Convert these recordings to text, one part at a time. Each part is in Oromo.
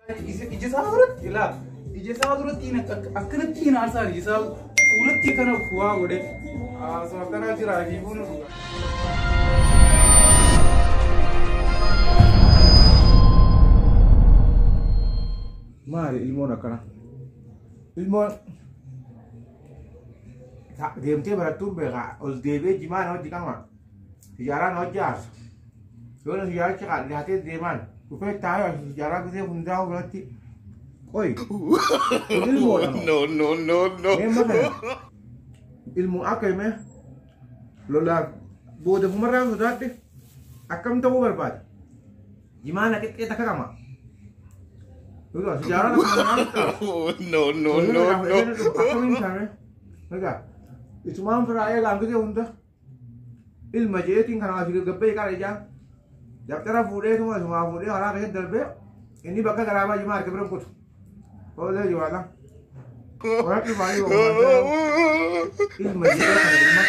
Ija isaa duratti ilaa ija isaa duratti akkanatti hin aarsaa ija isaa fuulatti kana waa godhe asuma akkanaa jira fi fuunu dhuga. Maali ilmoon akkana? Ilmoon deemtee barattuun beekaa ol deebi'ee jimaa na hojii qama. Sijaaraa na hojii aarsa. Yoo na sijaarichi dhiyaatee deemaan dhufee taa'ee sijaaraa gisee hundaa'u biratti qoy. Kun ilmoodha moo? No, no, no, no. Mee makana ilmoo akka himee lolaaf booda fumarraa sodaadhe akkam ta'uu barbaade. Jimaa na qixxee takka qama. Sijaaraa na No, no, no, no. Akkamiin taane? Egaa isumaan firaa eegaan gisee hunda ilma jeetiin kana asii gabbee qara ijaan dabtara fuudhee tuma isumaa fuudhee karaa keessatti darbee inni bakka garaabaa jimaa harka bira kutu. Oolee jiwaala. Waraqni baay'ee ilma jeetee kana ilma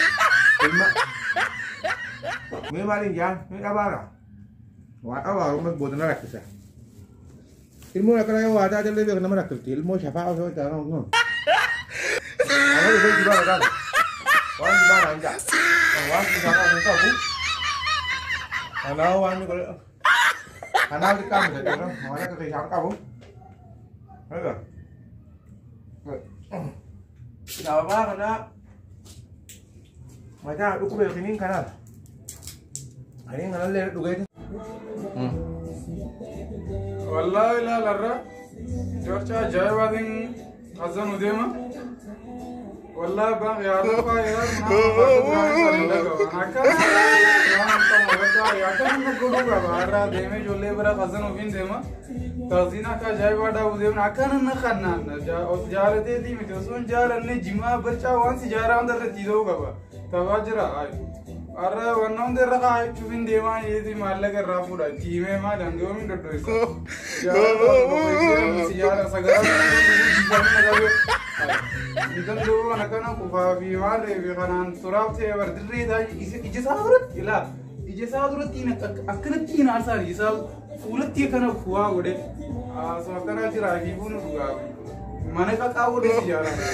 ilma. Mee maaliin jaan mee dhabaara. Waa dhabaaru ammas booda na rakkisa. Ilmoon akkana yoo waa taate illee beeku nama rakkifti. Ilmoo shafaa osoo ta'an kun. Nama dhufee jibaa dhagaa. Waan jibaa naan ja'a. Waan jibaa hin qabu. Kanaaf waan godhe. Kanaaf xiqqaa miti jedhu. Waan akka keessaa qabu. Egaa. Sababaa kanaa mataa dhukkube kiniin kanaaf. Kiniin kanallee dhugeeti. Wallaahi ilaalarra George ajaa'ibaatiin haasanu deema. Wallaahi baan yaaduu yaa akkana godhuu qaba har'a deemee ijoollee bira hasanuuf hin deema. Taasiin akka ajaa'ibaa dhaabuu deemna akkana na kannaan jaalateetii miti osoo hin jaalanne jimaa barcaa waan si jaaraa hunda irratti ta'uu qaba. Taphaa jira. Har'a wanna hunda irra kaa'achuuf hin deemaa yeeti maallaqa irraa fuudha. Itti himee maali hanga yoomiin doddoisa. Siyaara sagaraa Intan duuba akkana kufaa fi maal reefi kanaan turaaf ta'e bar dirree ija isaa duratti ilaa ija isaa duratti akkanatti hin aarsaa ija isaa fuulatti akkana waa godhe asuma akkanaa jira fi fuunu dhugaa mana qaqaa godhe si jaalladha.